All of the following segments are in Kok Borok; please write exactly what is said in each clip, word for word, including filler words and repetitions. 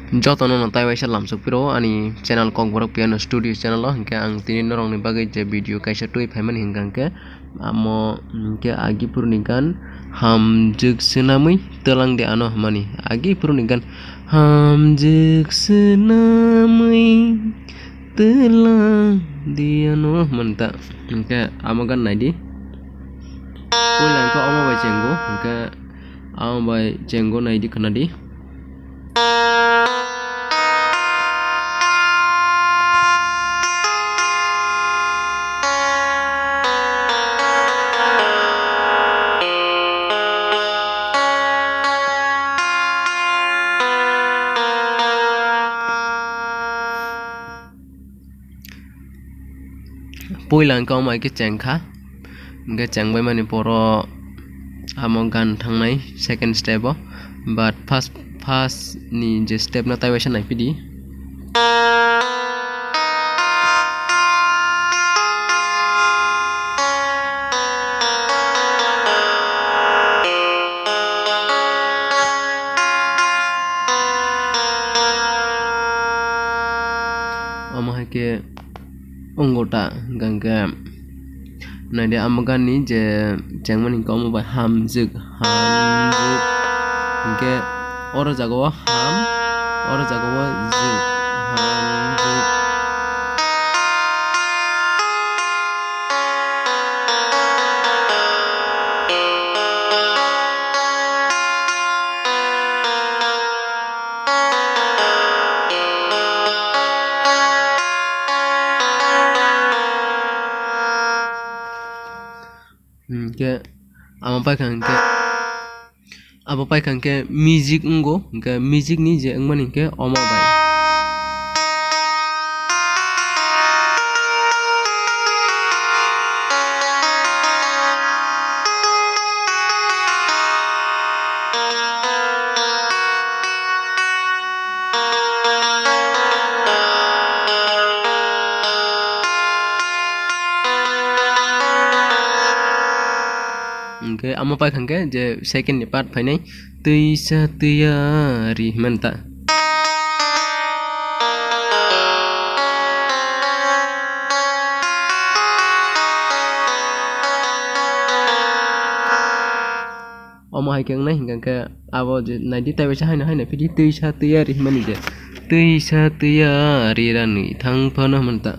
Jotono no tai waisa lamsok phiro ani channel Kokborok Piano Studio channel o, hinkhe ang tini norokni bagwi je video kaisa twi phaimani hinkha hinkhe amo hinkhe agi phuruni gan hamjwk swnamwi twlang de ano hwnmani. Agi phuruni gan hamjwk swnamwi twlang de ano hwnmani ta. Hinkhe amo gan naidi. Puila hinkhe omo bai chengo, hinkhe amo bai chengo naidi khwnadi. Puila hinkhe omo hai khe chengkha, hinkhe chengbaimani poro amo gan thangnai second step o, but first, first ni je step no tai waisa naiphidi. Omo hai khe wngo ta, hinkhe naidi amo gan ni je chengmani hinkhe omo bai hamjwk, hamjwk. Hinkhe oro jaga o ham, oro jaga o jwk, hamjwk. Hinkhe amo paikha hinkhe, abo paikha hinkhe music wngo, hinkhe music ni je wngmani hinkhe omo bai. Hinkhe amo paikha hinkhe je second ni part phainai, twisa twiya ri himani ta. Omo hai khe wngnai hinkha khe abo je naidi tai waisa haino haino phidi twisa twiya ri himani je. Twisa twiya ri rani thang phano himani ta.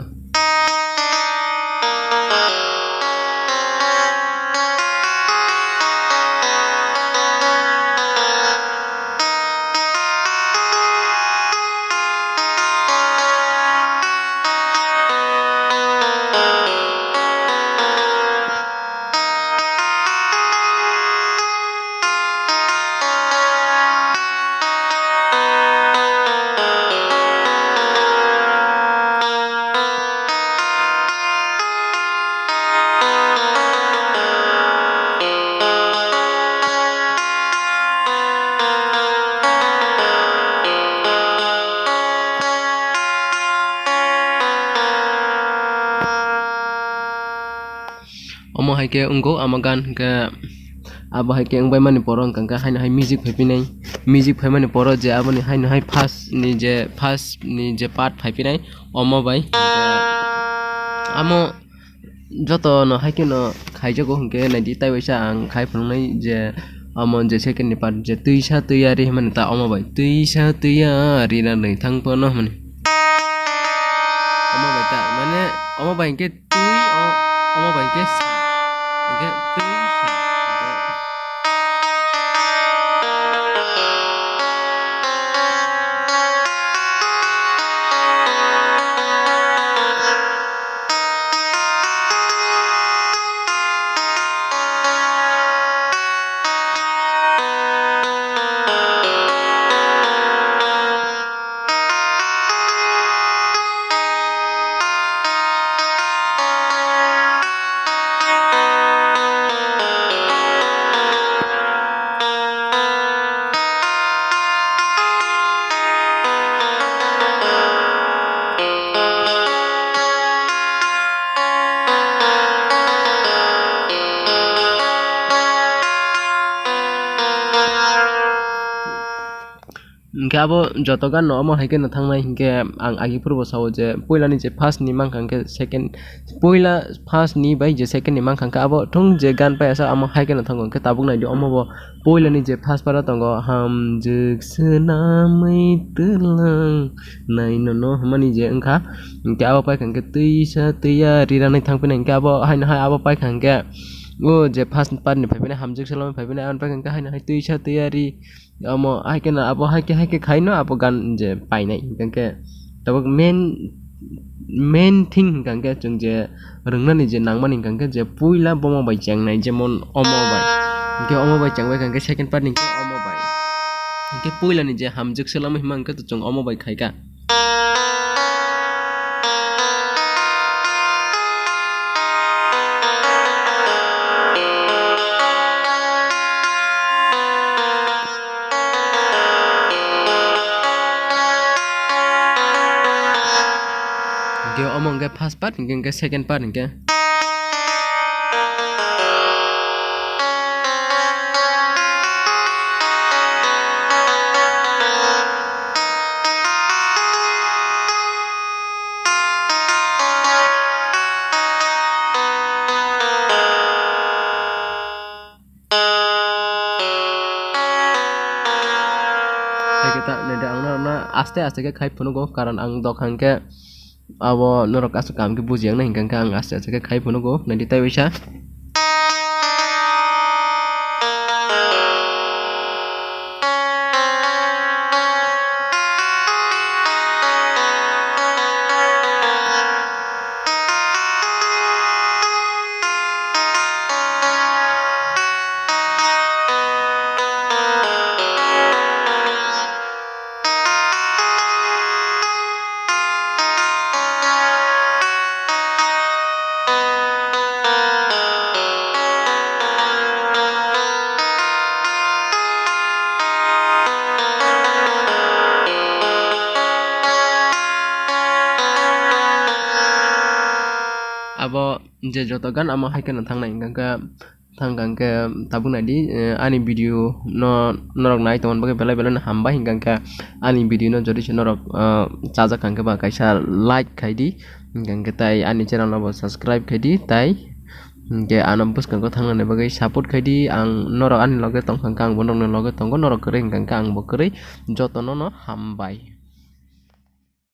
Omo hai khe wngkuk ama gan hinkhe abo hai khe wngbaimani poro hinkha khe haino hai music phaiphinai, music phaimani poro je aboni haino hai first ni je, first ni je part phaiphinai omo bai hinkhe amo jotono hai kheno khaijago hinkhe naidi tai waisa ang khai phunuknai je omo je second ni part je twisa twiya ri himani ta omo bai twisa twiya ri na nwi thang phano himani. Omo bai ta, mane, omo bai hinkhe twi, o-, omo bai hinkhe sa, hinkhe twi sa, hinkhe. Hinkhe abo joto ganno omo hai kheno thangnai, hinkhe ang agi phuru bo sao je puila ni je first ni mankha hinkhe second, puila first ni bai je second ni mankha hinkhe abo thung je gan paiyasa omo hai kheno thango. Hinkhe tabuk naidi omo bo puila ni je first part o tongo, hamjwk swnamwi twlang nai nono hwnmani je wngkha. Hinkhe abo paikha hinkhe twisa twiya ri ranai thangphinai, hinkhe abo haino hai abo paikha hinkhe o je first part ni phaiphinai, hamjwk swnamwi phaiphinai, aboni paikha hinkhe haino hai twisa twiya ri. Omo hai kheno abo hai khe, hai khe khaino abo gan je painai hinkha khe tabuk main, main thing hinkha khe chwng je rwngnani je nangmani hinkha khe je puila bomo bai chengnai, jemon omo bai. Hinkhe omo bai chengbai hinkha khe second part ni hinkhe omo bai. Hinkhe puilani je hamjwk swnamwi hima hinkhe to chwng omo bai khaikha. Hinkhe omo hinkhe first part, hinkhe, hinkhe second part hinkhe. Hai khe ta, naidi ang norokno aste aste khe khai phunugo, karon ang dokhang khe abo norok aswk kaham khe bujiya wngnai hinkha khe ang aste aste khe khai phunugo, naidi tei waisa. Abo je joto gan amo hai kheno thangnai hinkha khe, thangkha hinkhe tabuk naidi, eh, ani video no norok nai tongmani bagwi belai belai no hambai hinkha khe ani video no jodi se norok, eh, chajak kha hinkhe ba kaisa like khai di, hinkha khe tai ani channel no bo subscribe khai di, tai hinkhe ano bwskango thangnani bagwi support khai di. Ang norok ani loge tongkha hinkhe ang bo norokni loge tongo, norok kwrwi hinkha hinkhe ang bo kwrwi, jotono no hambai.